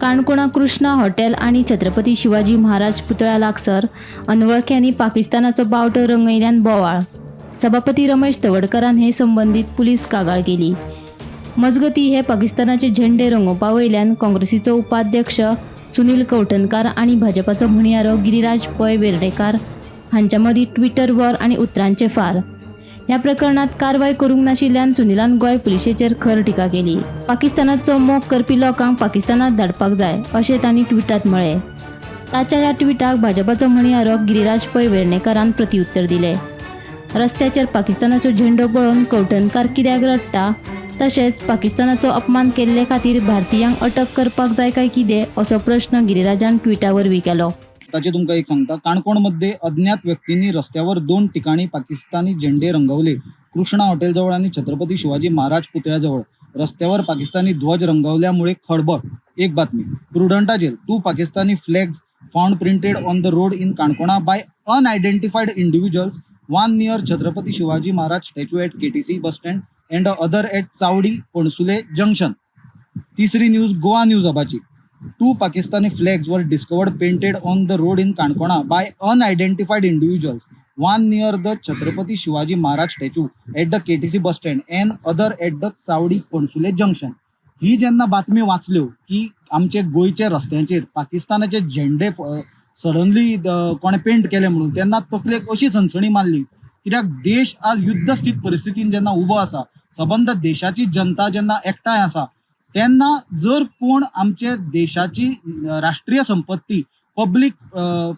काणकोणा कृष्णा हॉटेल आनी छत्रपती शिवाजी महाराज पुतळ्या लागसर अनवळख्यांनी पाकिस्तानाचो बावटो रंगयल्यान बोवाळ. सभापती रमेश तवडकरान हे संबंदीत पुलीस कागाळ केली. मजगती, हे पाकिस्तानाचे झेंडे रंगोवपा वयल्यान काँग्रेसीचो उपाध्यक्ष सुनील कवठणकार आनी भाजपाचो म्हणयारो गिरीराज पै वेर्णेकार हांच्या मदीं ट्विटर वॉर आनी उतरांचे फार. ह्या प्रकरणात कारवाय करूंक नाशिल्ल्यान सुनीलान गोंय पुलिशेचेर खर टिका केली. पाकिस्तानाचो मोग करपी लोकांक पाकिस्तानात धाडपाक जाय, अशें तांणी ट्विटात म्हळें. ताच्या ह्या ट्विटाक भाजपाचो म्हणयारो गिरीराज पै वेर्णेकारान प्रतिउत्तर दिलें. रस्त्याचेर पाकिस्तानाचो झेंडो पळोवन कवठणकार कित्याक रडटा, तशेंच पाकिस्तानाचो अपमान केल्ले खातीर भारतीयांक अटक करपाक जाय काय कितें, असो प्रश्न गिरीराजान ट्विटा वरवीं केलो. ताचे तुमकां एक सांगता. काणकोणमध्ये अज्ञात व्यक्तींनी रस्त्यावर दोन ठिकाणी पाकिस्तानी झेंडे रंगवले. कृष्णा हॉटेलजवळ आणि छत्रपती शिवाजी महाराज पुतळ्याजवळ रस्त्यावर पाकिस्तानी ध्वज रंगवल्यामुळे खळबळ. एक बातमी प्रुडंटाचेर, two Pakistani flags found printed on the road in Canacona by unidentified individuals, one near Chhatrapati Shivaji Maharaj statue at KTC bus stand and other at Chavdi Pansule junction. तिसरी न्यूज गोवा न्यूज हबाची, two Pakistani flags were discovered painted on the road in Canacona by unidentified individuals, one near the Chhatrapati Shivaji Maharaj statue at the KTC bus stand and other at the Chavdi Pansule junction. ही जेन्ना बातमी वाचल्यो की आमचे गोंयच्या रस्त्यांचेर पाकिस्तानाचे झेंडे suddenly कोणें paint केले म्हणून, तेन्ना तकलेक अशी सणसणी मारली, कित्याक देश आज युद्धस्थित परिस्थितीन जेन्ना उबो आसा, सबंद देशाची जनता जेन्ना एकठांय आसा, तेन्ना जर कोण आमचे देशाची राष्ट्रीय संपत्ती, पब्लीक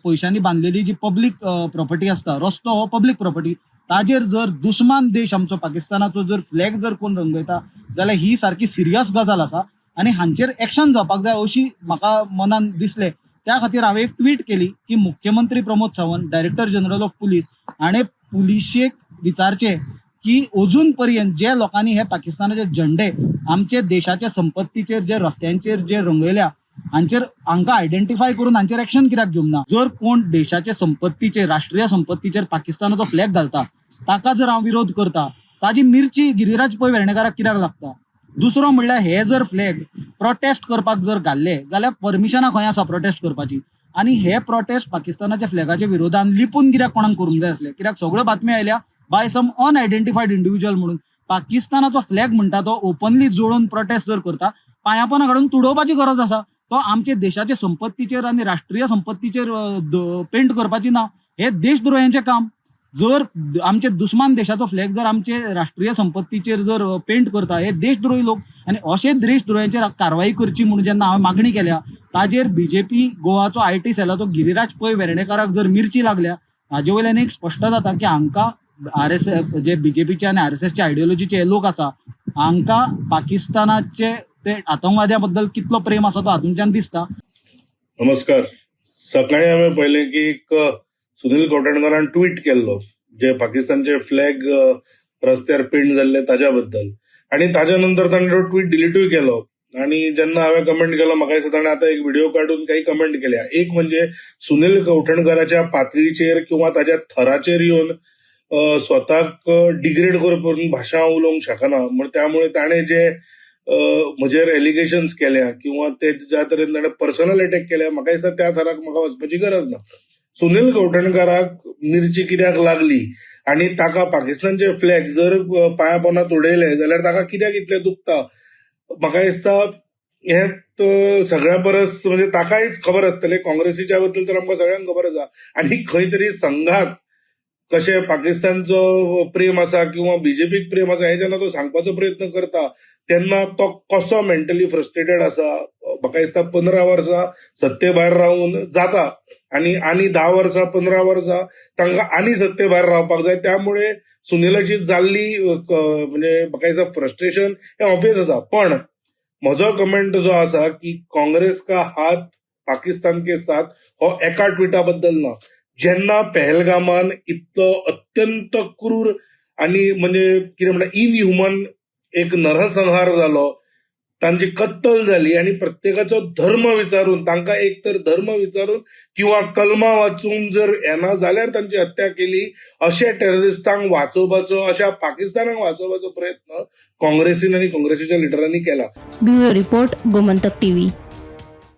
पयशांनी बांदलेली जी पब्लीक प्रॉपर्टी आसता, रस्तो हो पब्लीक प्रॉपर्टी, ताजेर जर दुस्मान देश आमचो पाकिस्तानाचो जर फ्लॅग जर कोण रंगयता जाल्यार ही सारकी सिरियस गजाल आसा आनी हांचेर एक्शन जावपाक जाय अशी म्हाका मनान दिसलें. त्या खातीर हांवें एक ट्वीट केली की मुख्यमंत्री Pramod Sawant, director general of police हाणें पुलिशेक विचारचें की अजून पर्यंत जे लोकांनी हे पाकिस्तानाचे झेंडे आमचे देशाच्या संपत्तीचेर जे रस्त्यांचेर जे रंगयल्या, हांचेर हांकां आयडेंटिफाय करून हांचेर एक्शन कित्याक घेवंक ना? जर कोण देशाचे संपत्तीचेर, राष्ट्रीय संपत्तीचेर पाकिस्तानाचो फ्लॅग घालता, ताका जर हांव विरोध करता, ताजी मिरची गिरीराज पै वेर्णेकाराक कित्याक लागता? दुसरो म्हणल्यार हे जर फ्लॅग प्रोटेस्ट करपाक जर घाल्ले जाल्यार परमिशनां खंय आसा प्रोटेस्ट करपाची? आनी हे प्रोटेस्ट पाकिस्तानाच्या फ्लॅगाच्या विरोधान लिपून कित्याक कोणाक करूंक जाय आसले? कित्याक सगळ्यो बातम्यो आयल्या बाय सम अनआयडेंटिफायड इंडिव्हिज्युअल म्हणून. पाकिस्तानाचो फ्लॅग म्हणटा तो ओपनली जोडून प्रोटेस्ट जर करता, पांयापोना काडून तुडोवपाची गरज आसा. तो आमचे देशाचे संपत्तीचेर आनी राष्ट्रीय संपत्तीचेर पेंट करपाची ना. हे देशद्रोह्यांचें काम. जर आमचे दुस्मान देशाचो फ्लॅग जर आमचे राष्ट्रीय संपत्तीचेर जर पेंट करता, हे देशद्रोही लोक आनी अशे देशद्रोह्यांचेर कारवाई करची म्हणून जेन्ना हांवें मागणी केल्या, ताजेर बीजेपी गोवाचो IT सेलाचो गिरीराज पै वेर्णेकाराक जर मिरची लागल्या, हाजे वयल्यान एक स्पश्ट जाता की हांकां आर एस जे बीजेपीचे आनी आरएसएसचे आयडियोलॉजीचे हे लोक आसा, हांकां पाकिस्तानाचे ते आतंकवाद्या बद्दल कितलो प्रेम आसा तो हातूंच्यान दिसता. नमस्कार. सकाळी हांवें पळयलें की एक सुनील कवठणकारान ट्वीट केल्लो जे पाकिस्तानचे फ्लॅग रस्त्यार पेंट जाल्ले ताज्या बद्दल आनी ताज्या नंतर ताणें तो ट्वीट डिलिटूय केलो. आनी जेन्ना हांवें कमेंट केलो, म्हाका दिसता ताणें आतां एक व्हिडिओ काडून काही कमेंट केल्या. एक म्हणजे सुनील कवठणकाराच्या पातळीचेर किंवा ताज्या थराचेर येवन स्वताक डिग्रेड करून भाशा उलोवंक शकना म्हण त्यामुळे ताणें जे म्हजेर एलिगेशन्स केल्या किंवा ते ज्या तरेन ताणें पर्सनल अटॅक केल्या, म्हाका दिसता त्या थराक म्हाका वचपाची गरज ना. सुनील कवठणकाराक मिरची कित्याक लागली आनी ताका पाकिस्तानचे फ्लॅग जर पांया पोंदा उडयले जाल्यार ताका कित्याक इतलें दुखता, म्हाका दिसता हें सगळ्यां परस म्हणजे ताकायच खबर आसतलें. काँग्रेसीच्या बद्दल तर आमकां सगळ्यांक खबर आसा आनी खंय तरी संघाक कशें पाकिस्तानचो प्रेम आसा किंवा बीजेपीक प्रेम आसा, हें जेन्ना तो सांगपाचो प्रयत्न करता तेन्ना तो कसो मेंटली फ्रस्ट्रेटेड आसा. म्हाका दिसता 15 वर्सां सत्ते भायर रावून जाता आनी आनी 10 वर्सां, 15 वर्सां तांकां आनी सत्ते भायर रावपाक जाय. त्यामुळे सुनिलाची जाल्ली म्हणजे म्हाका दिसता फ्रस्ट्रेशन हें ऑब्वियस आसा. पण म्हजो कमेंट जो आसा की काँग्रेस का हात पाकिस्तान के साथ हो एका ट्विटा बद्दल ना. जेन्ना पहलगामान इतलो अत्यंत क्रूर आणि म्हणजे कितें म्हणटा, इनह्युमन एक नरसंहार जालो, तांची कत्तल जाली आणि प्रत्येकाचो धर्म विचारून तांकां एक तर धर्म विचारून किंवा कलमा वाचून जर येना जाल्यार तांची हत्या केली, अशे टेररिस्टांक वाचोवपाचो, अशा पाकिस्तानाक वाचोवपाचो प्रयत्न काँग्रेसीन आनी काँग्रेसीच्या लिडरांनी केला. Bureau report, Gomantak TV.